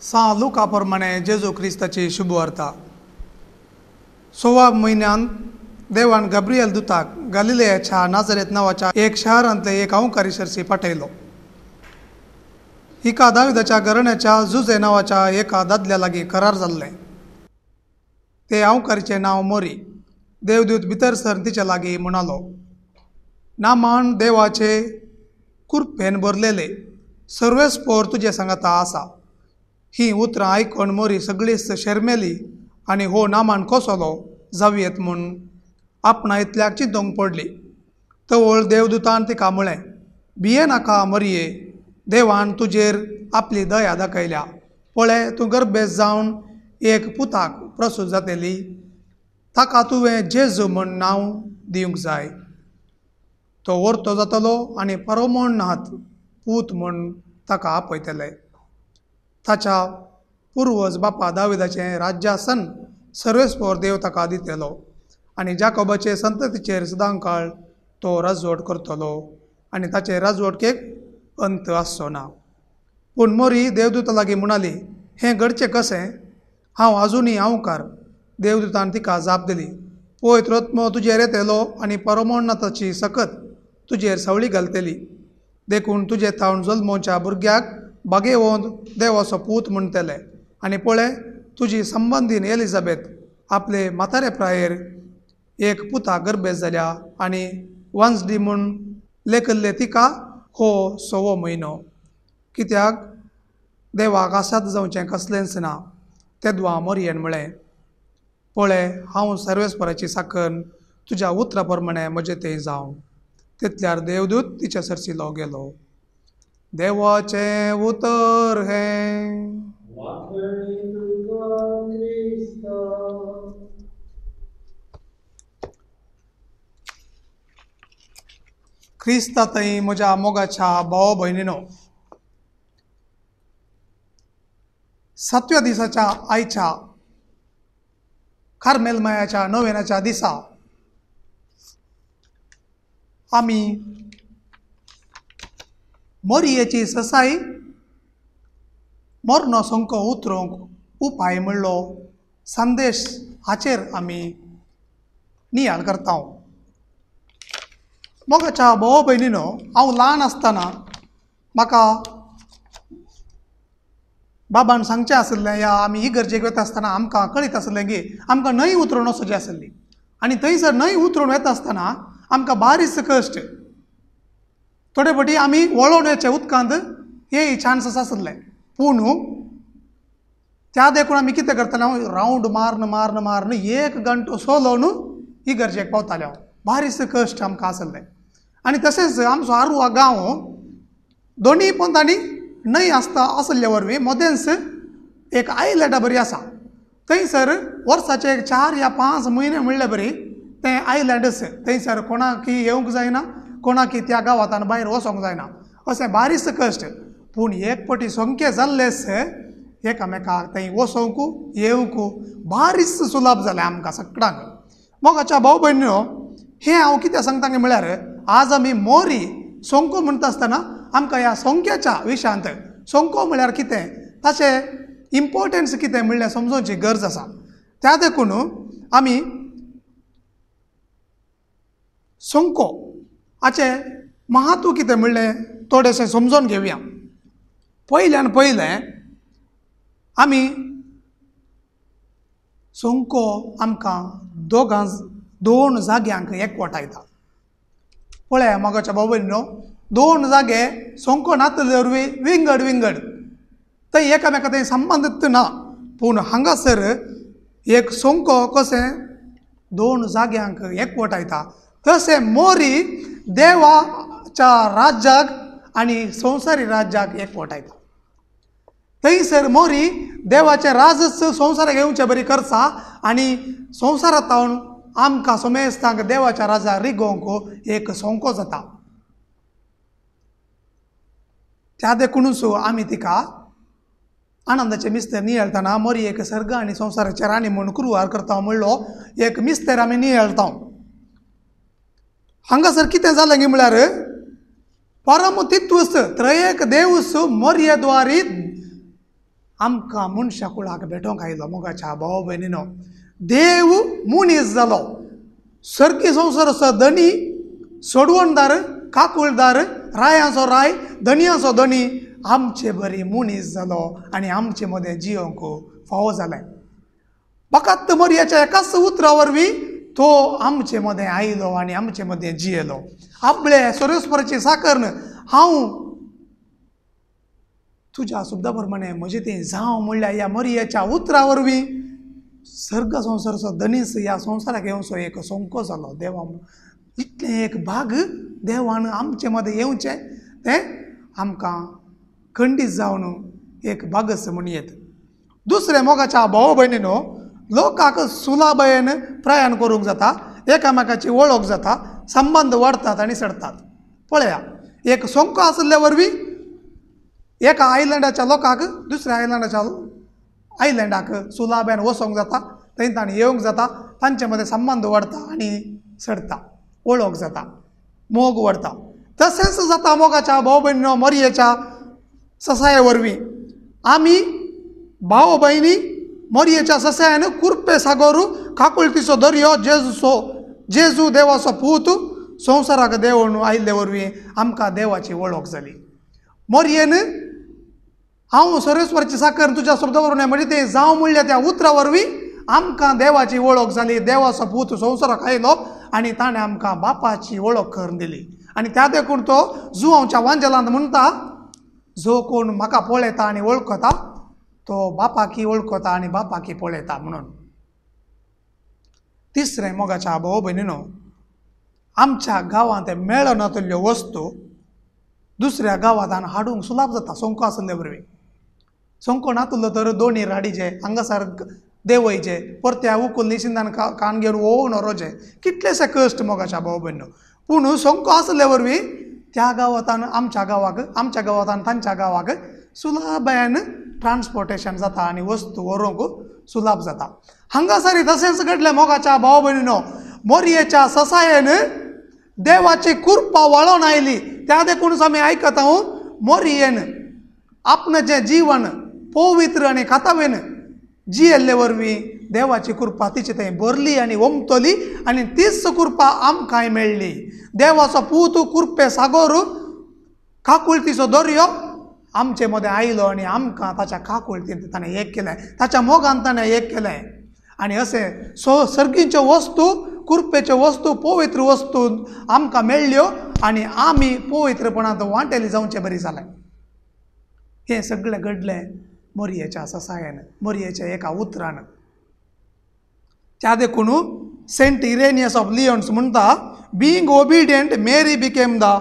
सां लुका प्रमाणे जेजू क्रिस्ताची शुभवार्ता. 16 म्हयन्यान देवान गाब्रियल दुताक गालिलेयाच्या नाझरेत नांवाच्या एक शहरांतले एक अंवकारी सरशी पाठयलो. हिका दाविदाच्या घराण्याच्या जुजे नांवाच्या एका दादल्या लागीं करार जाल्लें. ते अंवकारीचें नांव मोरी. देवदूत भितर सर तिच्या लागीं म्हणालो, नामान देवाचे कुरपेन भरलेले सर्वेस्पोर तुजे सांगाता आसा. ही उतरां आयकून मोरी सगळीच शर्मेली आनी हो नामान कोसलो जावयेत म्हूण आपणा इतल्याक चिंतूंक पडली. तवळ देवदूतान तिका म्हळें, भिये नाका मरये, देवान तुजेर आपली दया दाखयल्या. पळय, तूं गर्भेस्त जावन एक पुताक प्रसूत जातली, ताका तुवें जेजू म्हूण नांव दिवंक जाय. तो वर्तो जातलो आनी परमोणात पूत म्हूण ताका आपयतले. ताच्या पुर्वज बापा दाविदाचें राज्यासन सर्वेस्पोर देव ताका दितलो आनी जाकोबाचे संततीचेर सदांकाळ तो राजवट करतलो आनी ताचे राजवटकेक अंत आसचो ना. पूण मोरी देवदूता लागीं म्हणाली, हें घडचें कशें? हांव आजुनूय अंवकार. देवदूतान तिका जाप दिली, पळय, त्रोत्मो तुजेर येतलो आनी परमोणाताची सकत तुजेर सवळी घालतली. देखून तुजे थावन जल्मोच्या भुरग्याक बागेवंत देवाचो पूत म्हणटले. आनी पळय, तुजी संबंदीन एलिझाबेथ आपले म्हातारे प्रायेर एक पुता गर्भेस्त जाल्या आनी वांजडी म्हूण लेखल्ले तिका हो 6वो म्हयनो. कित्याक देवाक आसात जावचें कसलेंच ना. तेदवा मोरयेन म्हळें, पळय, हांव सर्वेस्पराची साकन, तुज्या उतरा प्रमाणे म्हजें तें जावं. तितल्यार देवदूत तिच्या सरसिलो गेलो. देवाचें उतर हें. क्रिस्ता थंय म्हज्या मोगाच्या भाव भयणीनो, सातव्या दिसाच्या आयच्या कार्मेलमायाच्या नोवेनाच्या दिसा आमी मोरयेची ससाई मरणो संको उतरूंक उपाय म्हणलो संदेश हाचेर आमी नियाळ करता. मोगाच्या भाव भयणीनो, हांव ल्हान आसतना म्हाका बाबान सांगचें आशिल्लें या आमी इगर्जेक वता आसतना आमकां कळीत आशिल्लें की आमकां न्हंय उतरून वचचें आशिल्ली आनी थंयसर न्हंय उतरून वता आसतना आमकां बारीक कश्ट, थोडे फावटी आमी वळोवन वचचे उदकांत हे चान्सीस आशिल्ले. पूण त्या देखून आमी कितें करताले, हांव रावंड मारून मारून मारून एक घंटो सोलोवन इगर्जेक पावताले. हांव बारीक कश्ट आमकां आशिल्ले. आनी तशेंच आमचो आरवा गांव दोनूय पोंतांनी न्हंय आसता आशिल्ले वरवीं मदेंच एक आयलँडा बरी आसा. थंयसर वर्साचे 4 या 5 म्हयने म्हणले बरी तें आयलँडच. थंयसर कोणाकी येवंक जायना, कोणाकी त्या गांवांत भायर वचोंक जायना, अशें बारीक कश्ट. पूण एक पटी सोमकें जाल्लेच एकामेकाक थंय वचोंक येवंक बारीक सुलभ जालें आमकां सगळ्यांक. मोगाच्या भाव भयणीनो, हें हांव कितें सांगता म्हळ्यार आज आमी मोरी सोंको म्हणटा आसतना आमकां ह्या सोंक्याच्या विशयांत सोंको म्हळ्यार कितें, ताचें इम्पोर्टन्स कितें म्हणल्यार समजोवची गरज आसा. त्या देखून आमी सोंको हाचें महत्व कितें म्हणलें थोडेशें समजून घेवया. पयल्यान पयलें आमी सोंको आमकां दोन जाग्यांक एकवटायता. पळया मोगाच्या भाव भयणीनो, दोन जागे सोंको नातले वरवीं विंगड विंगड थंय एकामेका थंय संबंदीत ना, पूण हांगासर एक सोंको कशें दोन जाग्यांक एकवटायता तशें मोरी देवाच्या राज्याक आनी संवसारी राज्याक एकवटायता. थंयसर मोरी देवाचें राजच संवसाराक येवचे बरी करता आनी संवसारांत आमकां समेस्तांक देवाच्या राजा रिगोवंक एक सोंको जाता. त्या देखुनूच आमी तिका आनंदाचे मिस्तेर नियाळतना मोरी एक सर्ग आनी संवसाराचे राणी म्हूण कुरवार करता म्हणलो एक मिस्तेर आमी नियाळता. हांगासर कितें जालें गी म्हळ्यार परम तित्वस त्रयेक देवस मोरये द्वारी आमकां मनशा कुळाक भेटोवंक आयलो. मोगाच्या भाव भयणीनो, देव मनीस जालो, सर्गी संवसाराचो धनी, सोडवणदार, काकुळदार, रायांचो राय, धनयांचो धनी आमचे बरी मनीस जालो आनी आमचे मदें जियोंक फावो जालें. फकत मोरयाच्या एकाच उतरा वरवीं तो आमचे मदें आयलो आनी आमचे मदें जियेलो. आपले सोरेस्पराची साकर हांव तुज्या शब्दा प्रमाणे म्हजें तें जावं म्हणल्यार ह्या मोरयेच्या उतरा वरवीं सर्ग संवसाराचो धनीस ह्या संवसाराक येवचो एक सोंको जालो. देवा इतलें एक भाग देवान आमचे मदें येवचें तें आमकां खंडीत जावन एक भागच म्हण येत. दुसरें मोगाच्या भाव भयणीनो, लोकांक सुलाभयेन प्रयाण करूंक जाता, एकामेकाची वळख जाता, संबंद वाडतात आनी सडतात. पळया एक सोंको आशिल्ल्या वरवीं एका आयलंडाच्या लोकांक दुसऱ्या आयलंडाच्या आयलंडाक सुलाभेन वचोंक जाता, थंय ताणें येवंक जाता, तांचे मदें संबंद वाडता आनी सडता, वळख जाता, मोग वाडता. तशेंच जाता मोगाच्या भाव भयणीनो मोरयेच्या ससाये वरवीं आमी भाव भयणी मोरयेच्या ससायान कुर्पे सागोरू काकुळतीचो दर्यो जेजूचो जेजू देवाचो पूत संवसाराक देवून आयिल्ले वरवीं आमकां देवाची वळख जाली. मोरयेन हांव सर्वेस्वराची साकर तुज्या शब्दा वरवीं म्हणजे तें जावं म्हणल्या त्या उतरा वरवीं आमकां देवाची वळख जाली. देवाचो पूत संवसाराक आयलो आनी ताणें आमकां बापाची वळख करून दिली. आनी त्या देखून तो जुवांच्या वांजेलांत म्हणटा, जो कोण म्हाका पळयता आनी वळखता तो बापाकी वळखता आनी बापाकी पळयता म्हणून. तिसरें मोगाच्या भाव भयणीनो, आमच्या गांवांत मेळनातल्ल्यो वस्तू दुसऱ्या गांवांत हाडूंक सुलाभ जाता सोंको आसले वरवीं. सोंको नातलो तर दोणी हाडीचे हांगासर देंवयचे परत्या उकुल निशिंदान कान घेवन ओवन व्हरोचें, कितलेशे कश्ट मोगाच्या भाव भयणीनो. पूण सोंको आसले वरवीं त्या गांवांत आमच्या गांवाक, आमच्या गांवांत तांच्या गांवाक सुलाभायेन ट्रान्सपोर्टेशन जाता आनी वस्तू व्हरूंक सुलाभ जाता. हांगासर तशेंच घडलें मोगाच्या भाव भयणीनो. मोरयेच्या ससायेन देवाची कृपा वळोन आयली. त्या देखून आमी आयकता मोरयेन आपणें जें जीवन पवित्र आनी खातावेन जियेल्ले वरवीं देवाची कृपा तिचे थंय भरली आनी ओमतली आनी तीच कृपा आमकांय मेळ्ळी. देवाचो पूत कृपे सागोर काकुळतीचो दर्यो आमचे मदें आयलो आनी आमकां ताच्या काकुळतीन ताणें एक केलें, ताच्या मोगान ताणें एक केलें. आनी अशें सो सर्गीच्यो वस्तू, कृपेच्यो वस्तू, पवित्र वस्तू आमकां मेळ्ळ्यो आनी आमी पवित्रपणांत वांटेली जावचे बरी जालें. हें सगळें घडलें मोरयेच्या ससायेन, मोरयेच्या एका उतरान. त्या देखून सेंट इरेनियस ऑफ लियन्स म्हणटा, being obedient Mary became the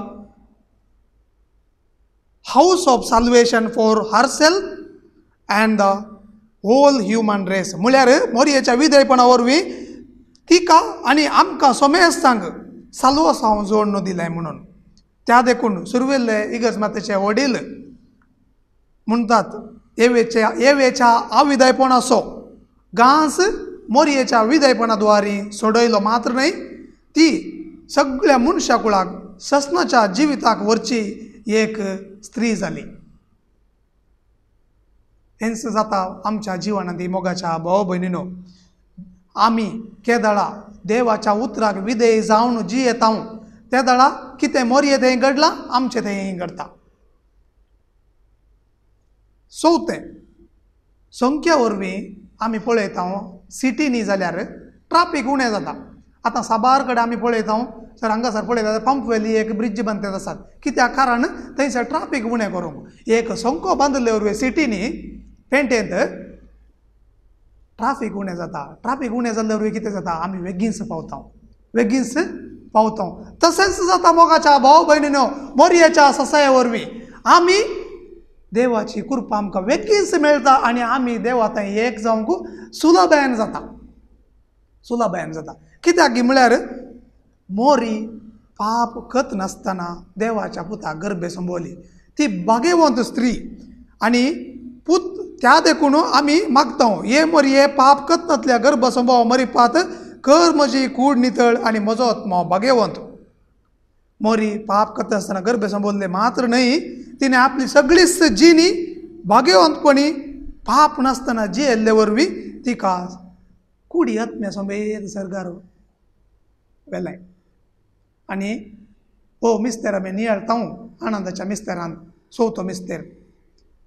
house of salvation for herself and the whole human race. म्हळ्यार मोरयेच्या विधेयपणा वरवीं तिका आनी आमकां समेस्तांक साल्वासांव जोडून दिलें म्हणून. त्या देखून सुरवेल्ले इगर्ज मातेचे वडील म्हणटात, एवेच्या अविधेयपणाचो घांस मोरयेच्या विधेयपणा द्वारी सोडयलो मात्र न्हय, ती सगळ्या मनशा कुळाक ससनाच्या जिविताक व्हरची एक स्त्री जाली. हेंच जाता आमच्या जिवनांत मोगाच्या भाव भयणीनो. आमी केदळा देवाच्या उतराक विधेय जावन जियेता तेदळा कितें मोरये थंय घडलां आमचें थंय घडटा. चवथें, संख्या वरवीं आमी पळयता सिटींनी जाल्यार ट्राफीक उणें जाता. आतां साबार कडेन आमी पळयता सर हांगासर पळयता पंपवेली एक ब्रिज बांदतात आसात, कित्याक कारण थंयसर ट्राफीक उणें करूंक. एक संको बांदिल्ले वरवीं सिटींनी पेंटेंत ट्राफीक उणें जाता. ट्राफीक उणें जाल्ले वरवीं कितें जाता, आमी बेगीनच पावता, बेगीनच पावता. तशेंच जाता मोगाच्या भाव भयणीनो मोरयेच्या ससाये वरवीं आमी देवाची कृपा आमकां बेगीनच मेळटा आनी आमी देवा थंय एक जावंक सुलभायेन जाता, सुलभायेन जाता. कित्याक म्हळ्यार मोरी पाप कत नासतना देवाच्या पुताक गर्भे संबोवली, ती भाग्यवंत स्त्री आनी पूत. त्या देखून आमी मागता, हे मोरये पाप कत नातल्या गर्भ संभव मरिपात कर म्हजी कूड नितळ आनी म्हजो आत्मो भाग्यवंत. मोरी पाप कत नासतना गर्भे संबोवले मात्र न्हय, तिणें आपली सगळीच जिणी भाग्यवंतपणी पाप नासतना जियेल्ले वरवीं तिका कुडी आत्म्या समेत सर्गार वेलाय. आनी हो मिस्तेर आमी नियाळता आनंदाच्या मिस्तेरान, चवथो मिस्तेर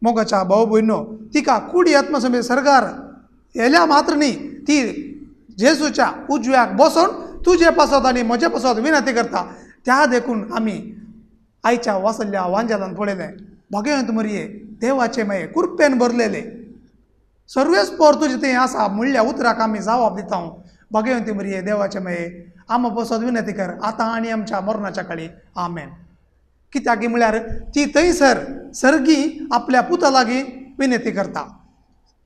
मोगाच्या भाव भयणीनो, तिका कुडी आत्मा समेत सर्गार येल्या मात्र न्ही, ती जेजूच्या उजव्याक बसून तुजे पासत आनी म्हजे पासत विनंती करता. त्या देखून आमी आयच्या वाचल्ल्या वांजेलान पळयलें, भाग्यवंत मरये देवाचे मये कृपेन भरलेले सर्वेच पोर तुजें थंय आसा म्हणल्या उतराक आमी जवाब दिता. भाग्यवंती मरये देवाचे मये आमा पासत विनंती कर आतां आनी आमच्या मरणाच्या काळी, आमेन. कित्याक म्हळ्यार ती थंयसर सर्गी आपल्या पुता लागीं विनंती करता.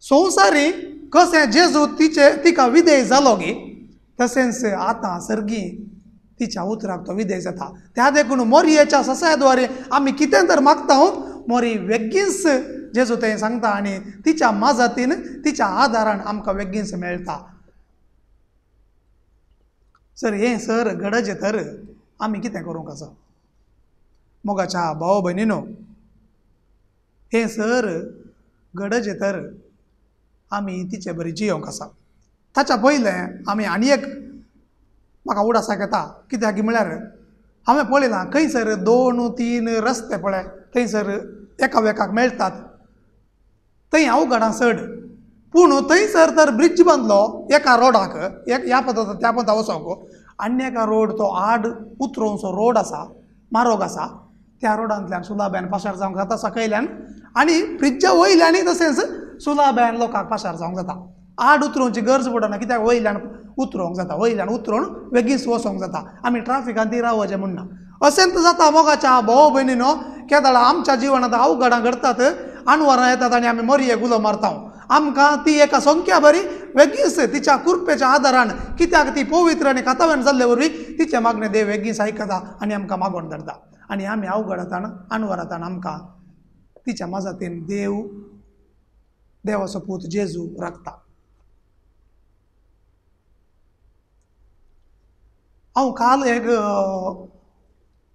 संवसारी कशें जेजू तिचे तिका विधेय जालो गी, तशेंच आतां सर्गी तिच्या उतराक तो विधेय जाता. त्या देखून मोरयेच्या ससायद्वारे आमी कितें तर मागता, मोरी बेगीनच जेजू थंय सांगता आनी तिच्या माजातीन तिच्या आदारान आमकां बेगीनच मेळटा. सर हें सर घडचें तर आमी कितें करूंक आसा मोगाच्या भाव भयणीनो, हें सर घडचें तर आमी तिचे बरी जियोंक आसा. ताच्या पयलें आमी आनी एक म्हाका उडासाक येता, कित्याक म्हळ्यार हांवें पळयलां खंयसर 2-3 रस्ते पळय थंयसर एकामेकाक मेळटात, थंय अवघडां चड. पूण थंयसर तर ब्रिज बांदलो एका रोडाक, एक ह्या पद्दत त्या पद्दत वचोंक, आनी एका रोड तो आड उतरोवचो रोड आसा, मारोग आसा, त्या रोडांतल्यान सुलाब्यान पासार जावंक जाता सकयल्यान, आनी ब्रिजा वयल्यानय तशेंच सुलाब्यान लोकांक पासार जावंक जाता. आड उतरोवची गरज पडना, कित्याक वयल्यान उतरोवंक जाता, वयल्यान उतरोवन वेगींच वचोंक जाता, आमी ट्राफिकान ती रावचें म्हणना. अशेंच जाता मोगाच्या भाव भयणीनो, केदाळा आमच्या जिवनांत अवघडां घडटात, अणवरां येतात आनी आमी मोरयेक उलो मारता. आमकां ती एका संख्या बरी वेगींच तिच्या कृपेच्या आदारान, कित्याक ती पवित्र आनी खातावेन जाल्ले वरवीं तिचे मागणें देव वेगींच आयकता आनी आमकां मागोवन धरता. आनी आमी अवघडातान अणवरातान आमकां तिच्या मजातीन देव देवाचो पूत जेजू राखता. हांव काल एक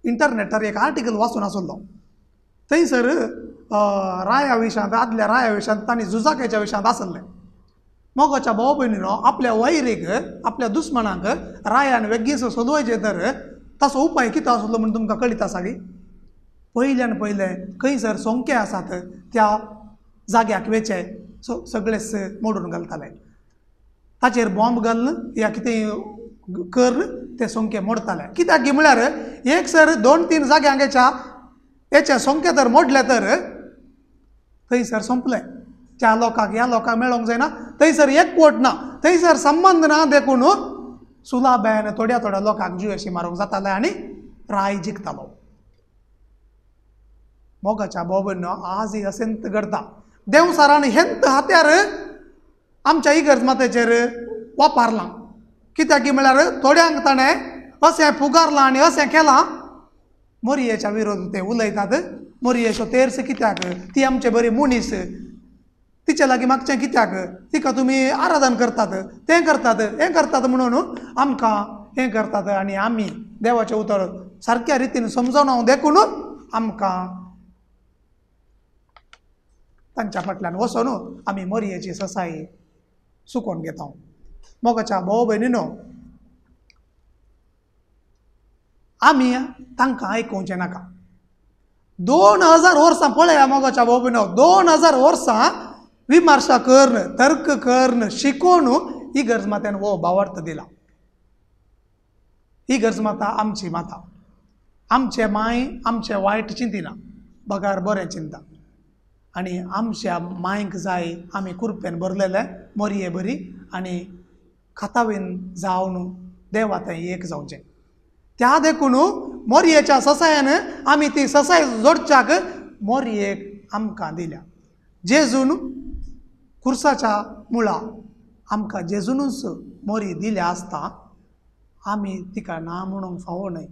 इंटरनेटार एक आर्टिकल वाचून आसलो, थंयसर राया विशांत, आदल्या राया विशांत तांणी झुजाकाच्या विशांत आसलें. मोगाच्या भाव भयणीनो आपल्या वैरीक, आपल्या दुस्मनाक रायान वेगींच सोदवायचें तर ताचो उपाय कितें आसलो म्हूण तुमकां कळीत आसा की पयल्यान पयलें खंयसर सोंके आसात त्या जाग्याक वेचे सगळेच मोडून घालताले, ताचेर बॉम्ब घालून या कितें कर ते सोंके मोडताले. कित्याक की म्हळ्यार एक सर 2-3 जाग्यांच्या हेचे सोंके तर मोडले तर थंयसर सोंपलें, त्या लोकांक ह्या लोकांक मेळोंक जायना, थंयसर एकवट ना, थंयसर संबंद ना, देखून सुलाबेन थोड्या थोड्या लोकांक जिवेशी मारूंक जाताले आनी राय जिखतालो. मोगाच्या भाव भयणीनो आजय अशेंच घडता. देंवचारान हेंत हात्यार आमच्या इगर्ज मातेचेर वापरलां, कित्याक की म्हळ्यार थोड्यांक ताणें अशें फुगारलां आनी अशें केलां, मोरयेच्या विरोध ते उलयतात, मोरयेचो तेर्स कित्याक, ती आमचे बरी मनीस, तिचे लागीं मागचें कित्याक, तिका तुमी आराधन करतात, तें करतात, हें करतात म्हणून आमकां हें करतात. आनी आमी देवाचें उतर सारक्या रितीन समजोन देखून आमकां तांच्या फाटल्यान वचोन आमी मोरयेची ससाई सुकोवन घेता. मोगाच्या भाव भयणीनो आमी तांकां आयकुचें नाका. 2000 वर्सां पळया मोगाच्या भाव भयणीनो, 2000 वर्सां विमर्शा करून, तर्क करून, शिकोवन इगर्ज मातेन हो भावार्थ दिला. इगर्ज माता आमची माता, आमचे माय आमचे वायट चिंतिना, बगार बरें चिंता. आनी आमच्या मांयक जाय आमी कुरपेन भरलेले मोरये बरी आनी खातावीन जावन देवा थंय एक जावचें. त्या देखून मोरयेच्या ससायान आमी ती ससाय जोडच्याक मोरयेक आमकां दिल्या. जेजून खुर्साच्या मुळा आमकां जेजूनच मोरी दिल्या आसता आमी तिका ना म्हणूंक फावो न्हय,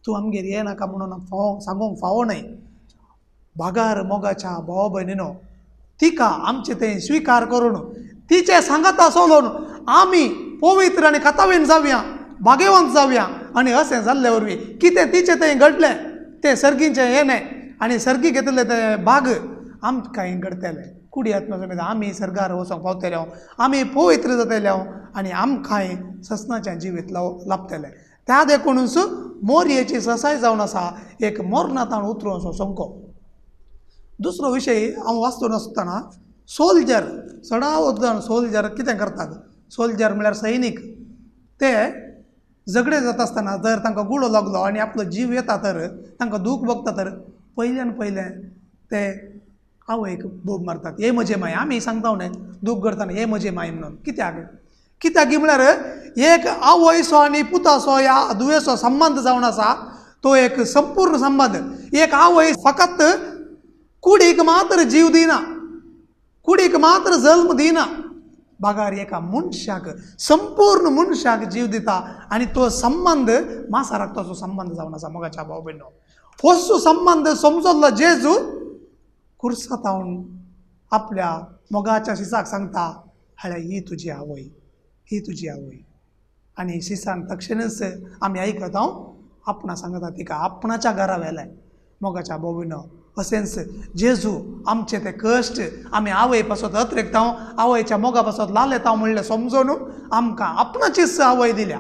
तूं आमगेर ये नाका म्हणून फावो सांगूंक फावो न्हय. बागार मोगाच्या भाव भयणीनो तिका आमचें तें स्विकार करून तिचें सांगाता सोलोवन आमी पवित्र आनी खातावीन जावया, भाग्यवंत जावया. आनी अशें जाल्ले वरवीं कितें तिचें तें घडलें तें सर्गीचें हें न्हय, आनी सर्गी घेतिल्ले ते भाग आमकां घडटले. कुडी आत्मा समेत आमी सर्गार वचोंक पावतले, आमी पवित्र जातले आनी आमकांय ससनाचें जिवीत लाभतलें. त्या देखूनच मोरयेची ससाय जावन आसा एक मोरनाथान उतरून सोंको. दुसरो विशय हांव वाचतो नासतना सोल्जर, चडावत जाण सोल्जर कितें करतात, सोल्जर म्हळ्यार सैनीक, ते झगडे जाता आसतना जर तांकां गुळो लागलो आनी आपलो जीव येता तर तांकां दूख भोगता तर पयल्यान पयलें ते आवयक बोब मारतात, हे म्हजे माय. आमी सांगता न्हय दूख करतना हे म्हजे माय म्हणून, कित्याक कित्याक म्हळ्यार एक आवयचो आनी पुताचो ह्या धुवेचो संबंद जावन आसा तो एक संपूर्ण संबंद. एक आवय फकत कुडीक मात्र जीव दिना, कुडीक मात्र जल्म दिना, बागार एका मनशाक संपूर्ण मनशाक जीव दिता आनी तो संबंद मासा रक्ताचो संबंद जावन आसा. मोगाच्या भाव भयणो हो संबंद समजल्लो जेजू खुर्सातावन आपल्या मोगाच्या शिसाक सांगता, हाळ्या ही तुजी आवय, ही तुजी आवय. आनी शिसान तक्षणच आमी आयकता आपणा सांगता तिका आपणाच्या घरा व्हेलें. मोगाच्या भाव भयणो अशेंच जेजू आमचे ते कश्ट आमी आवय पासत अत्रेकता, आवयच्या मोगा पासत लालेता म्हणलें समजून आमकां आपणाचीच आवय दिल्या.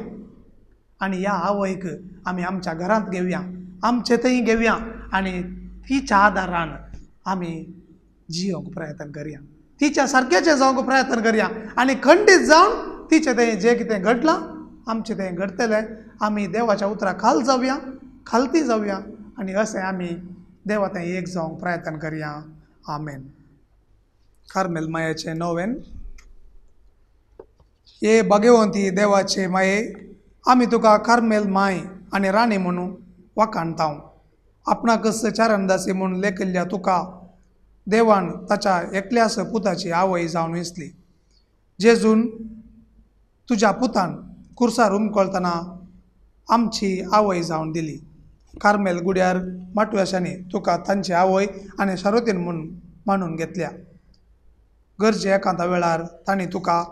आनी ह्या आवयक आमी आमच्या घरांत घेवया, आमचे थंय घेवया आनी तिच्या आदारान आमी जियोंक प्रयत्न करया, तिच्या सारकेचें जावंक प्रयत्न करया आनी खंडीत जावन तिचें तें जें कितें घडलां आमचें तें घडटलें. आमी देवाच्या उतरा खाल जावया, खालती जावया आनी अशें आमी देवा थंय एक जावंक प्रयत्न करया. आमेन. कार्मेल मायाचें नोवेन. हे भाग्यवंती देवाचे माये, आमी तुका कार्मेल माय आनी राणी म्हणून वाखाणता. आपणाकच चारणदासी म्हूण लेखिल्ल्या तुका देवान ताच्या एकल्याच पुताची आवय जावन विसली. जेजून तुज्या पुतान कुर्सार उमकळतना आमची आवय जावन दिली. कार्मेल गुड्यार माटव्याशांनी तुका तांची आवय आनी शारोतीन म्हूण मानून घेतल्या. गरजे एकांता वेळार तांणी तुका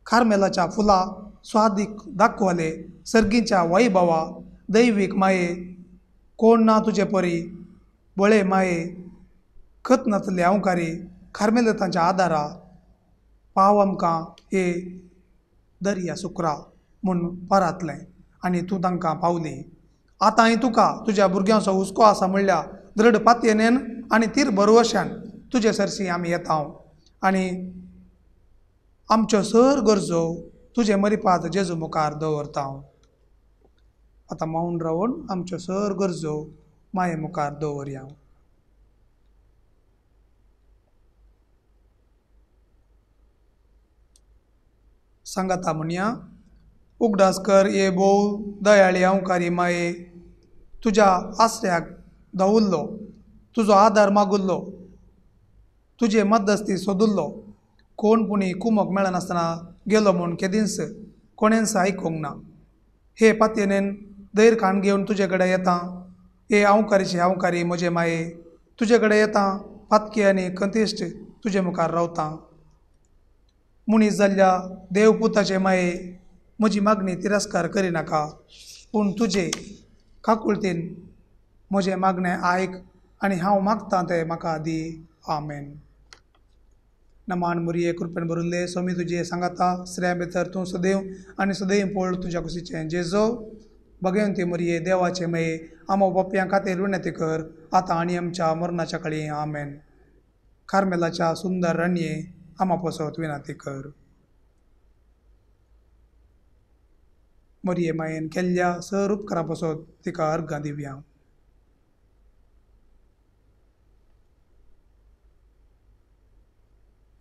कार्मेलाच्या फुलां स्वादीक दाखवले. सर्गीच्या वैभवा दैवीक माये, कोण ना तुजे परी बळे माये, खत नातले अंवकारी कार्मेलतांच्या आदारा पाव आमकां हे दर्या सुक्रा म्हूण परातलें आनी तूं तांकां पावली. आतांय तुका तुज्या भुरग्यांचो हुस्को आसा म्हणल्यार दृढ पातयेन आनी तीर भरवशान तुजे सरशी आमी येता आनी आमच्यो सर गरजो तुजे मरिपाद जेजू मुखार दवरता. आतां मौन रावन आमच्यो सर गरजो माये मुखार दवरया. सांगाता म्हणया, उगडास कर ये भोव दयाळी अंवकारी माये, तुज्या आसऱ्याक धांवुल्लो, तुजो आदार मागुल्लो, तुजे मदस्ती सोदुल्लो. कोण पुणी कुमक मेळनासतना गेलो म्हूण केदींच कोणेंच आयकूंक ना. हे पातयेन धैर्य काण घेवन तुजे कडेन येता. हे अंवकारीचे अंवकारी म्हजे माये, तुजे कडेन येता पातकी आनी खंतिश्ट तुजे मुखार रावता. मनीस जाल्ल्या देवपुताचे माये, म्हजी मागणी तिरस्कार करिनाका, पूण तुजे काकुळतीन म्हजें मागणें आयक आनी हांव मागतां तें म्हाका दी. आमेन. नमान मुरये, कृपेन भरुल्ले स्वामी तुजे सांगाता, स्त्रियां भितर तूं सदैव आनी सदैव पोळ तुज्या कुशीचें जेजो. भगवंती मुरये, देवाचे मये, आमो बापयां खातीर विनंती कर आतां आनी आमच्या मरणाच्या कळी. आमेन. कार्मेलाच्या सुंदर रणये, आमा पसत विनंती कर. मरिये मायेन केल्ल्या सर उपकारां पसत तिका अर्घां दिवया.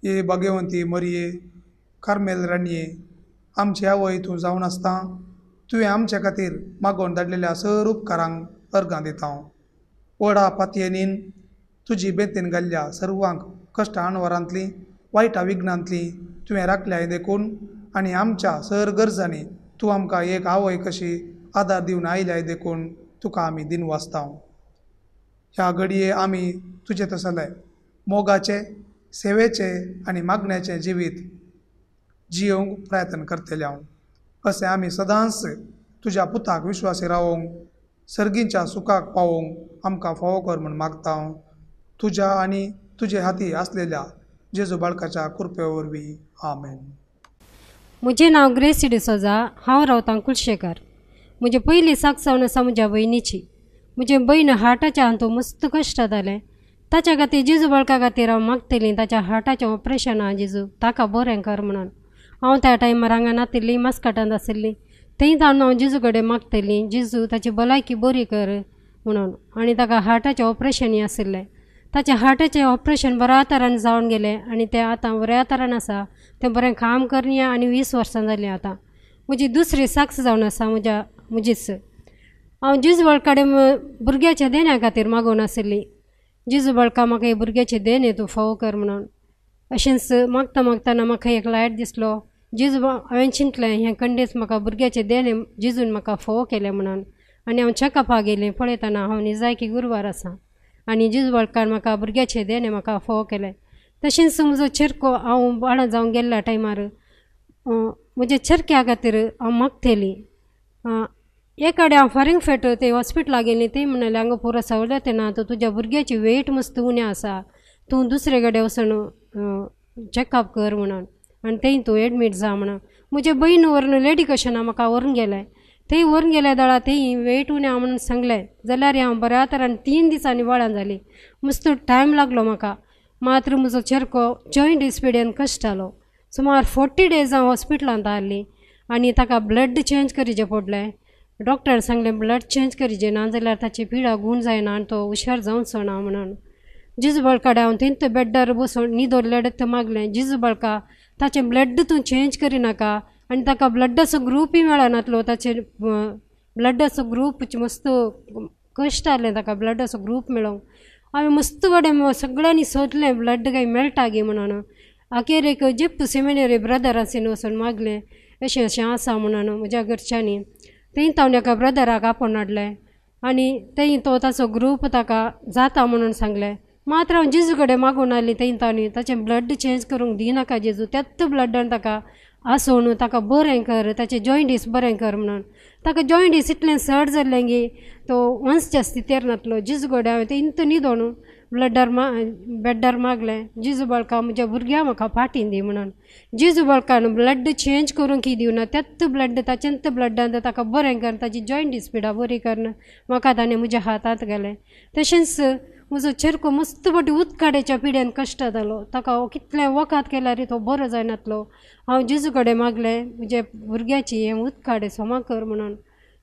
ये भाग्यवंती मरिये, कार्मेल राणये, आमची आवय तूं जावन आसता. तुवें आमचे खातीर मागोवन धाडलेल्या सर उपकारांक अर्घां दिता. व्हडा पातयेनीन तुजी बेतीन घाल्ल्या सर्वांक कश्ट अणवरांतलीं वायटा विघ्नांतलीं तुवें राखल्याय देखून आनी आमच्या सर गरजांनी तूं आमकां एक आवय कशी आदार दिवन आयल्याय देखून तुका आमी दिनवासता. ह्या घडये आमी तुजे तसले मोगाचे, सेवेचे आनी मागण्याचें जिवीत जियोवंक प्रयत्न करतले हांव. अशें आमी सदांच तुज्या पुताक विश्वासी रावोंक, सर्गीच्या सुखाक पावोवंक आमकां फावो कर म्हूण मागता हांव. तुज्या आनी तुजे हाती आसलेल्या जेजू बाळकाच्या कृपे वरवीं. आमेन. म्हजें नांव ग्रेसी डिसोजा, हांव रावतां कुलशेकर. म्हजे पयली साक्ष जावन आसा म्हज्या भयणीची. म्हजे भयण हार्टाच्या हातूंत मस्त कश्ट जातालें. ताच्या खातीर जेजू बाळका खातीर हांव मागतली. ताच्या हार्टाचें ऑपरेशन आहा जेजू, ताका बरें कर म्हणून. हांव त्या टायमार हांगा नातिल्ली, मास्कटांत आशिल्ली. थंय जावन हांव जेजू कडेन मागतली, जेजू ताची भलायकी बरी कर म्हणून. आनी ताका हार्टाचें ऑपरेशनय आशिल्लें. ताचें हार्टाचें ऑपरेशन बऱ्या तरान जावन गेलें आनी तें आतां बऱ्या तरान आसा. तें बरें काम करया आनी 20 वर्सां जालीं आतां. म्हजी दुसरी साक्ष जावन आसा म्हज्या म्हजीच. हांव जेजू बाळका कडेन भुरग्याच्या देण्या खातीर मागून आशिल्ली. जेजू बाळका म्हाका हे भुरग्याचें देणें तूं फावो कर म्हणून. अशेंच मागता मागतना म्हाका एक लायट दिसलो. जेजू हांवें चिंतलें हें कंडीच म्हाका भुरग्याचें देणें जेजून म्हाका फावो केलें म्हणून. आनी हांव चॅकअपाक गेलें, पळयतना हांव निजायकी गुरवार आसा आनी जेजू बाळकान म्हाका भुरग्याचें देणें म्हाका फावो केलें. तशेंच म्हजो चेरको हांव बाळां जावंक गेल्ल्या टायमार म्हज्या चेरक्या खातीर हांव मागतली. एक कडेन हांव फारींग फेट ते हॉस्पिटलाक गेली. ती म्हणलें हांगा पुरो सवलत ना, तर तुज्या भुरग्याची वेट मस्त उणें आसा, तूं दुसरे कडेन वचून चॅकअप कर म्हणून आनी थंय तूं एडमीट जा म्हणून. म्हजे भयण व्हरून लेडी कशें म्हाका व्हरून गेलें. थंय व्हरून गेले दळा थंय वेट उणें आहा म्हणून सांगलें. जाल्यार हांव बऱ्या तरान 3 दिसांनी बाळां जाली. मस्त टायम लागलो म्हाका. मात्र म्हजो चेरको जॉयंट इस्पिड्यान कश्टालो. सुमार 40 डेज हांव हॉस्पिटलांत आहली आनी ताका ब्लड चेंज करीचें पडलें. डॉक्टर सांगलें ब्लड चेंज करीचें ना जाल्यार ताची पिडा गूण जायना आनी तो हुशार जावचो ना म्हणून. जेजू बाळका हांव थंय बेड्डार बसून न्हिदोन लडत मागलें, जेजू बाळका ताचें ब्लड तूं चेंज करिनाका, आनी ताका ब्लडाचो ग्रुपूय मेळनासलो. ताचेर ब्लडाचो ग्रूप मस्त कश्ट आसलें ताका ब्लडाचो ग्रूप मेळोंक. हांवें मस्त कडेन सगळ्यांनी सोदलें ब्लड काय मेळटा गे म्हणून. अखेरेक जेप्प सेमिनरी ब्रदरांनी वचून मागलें अशें अशें आसा म्हणून म्हज्या घरच्यांनी. थंय तावन एका ब्रदराक आपोवन हाडलें आनी थंय तो ताचो ग्रूप ताका जाता म्हणून सांगलें. मात्र हांव जेजू कडेन मागून आयली थंय तांणी ताचें ब्लड चेंज करूंक दिनाका जेजू, त्याच ब्लडान ताका आसोवन ताका बरें कर, ताचें जॉयंडीस बरें कर म्हणून. ताका जॉयंडीस इतलें सड जाल्लें की तो वंस जास्ती तेरनातलो. जेजू कडेन हांवें तें इंत न्हिदोन ब्लडार बेड्डार मागलें, जेजू बाळका म्हज्या भुरग्यां म्हाका फाटीं दी म्हणून. जेजू बाळकान ब्लड चेंज करूंक की दिवना, त्याच ब्लड ताचेंच ब्लडान ताका बरें कर, ताची जॉयंडीस पिडा बरी कर म्हाका ताणें म्हज्या हातांत घालें. तशेंच म्हजो चेरको मस्त फावटी उदकाड्याच्या पिड्यान कश्ट जालो. ताका कितलें वखद केल्यार तो बरो जायनातलो. हांव जेजू कडेन मागलें म्हज्या भुरग्याची हें उदकाडे सोमा कर म्हणून.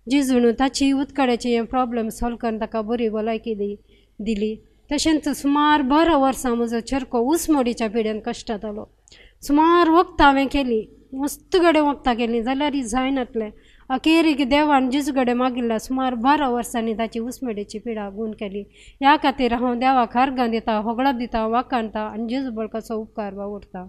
जेजून ताची उदकाड्याची हें प्रॉब्लम सॉल्व करून ताका बरी भलायकी दिली. तशेंच सुमार 12 वर्सां म्हजो चेरको उसमोडीच्या पिड्यान कश्ट जातालो. सुमार वखदां हांवें केली, मस्त कडेन वखदां केलीं जाल्यार जायनातलें. अखेरेक देवान जेजू कडेन मागिल्ल्या सुमार 12 वर्सांनी ताची उसमेडीची पिडा गूण केली. ह्या खातीर हांव देवाक अर्गां दिता, होगळाप दिता, वाखाणता आनी जेजू बळकाचो उपकार बावुरता.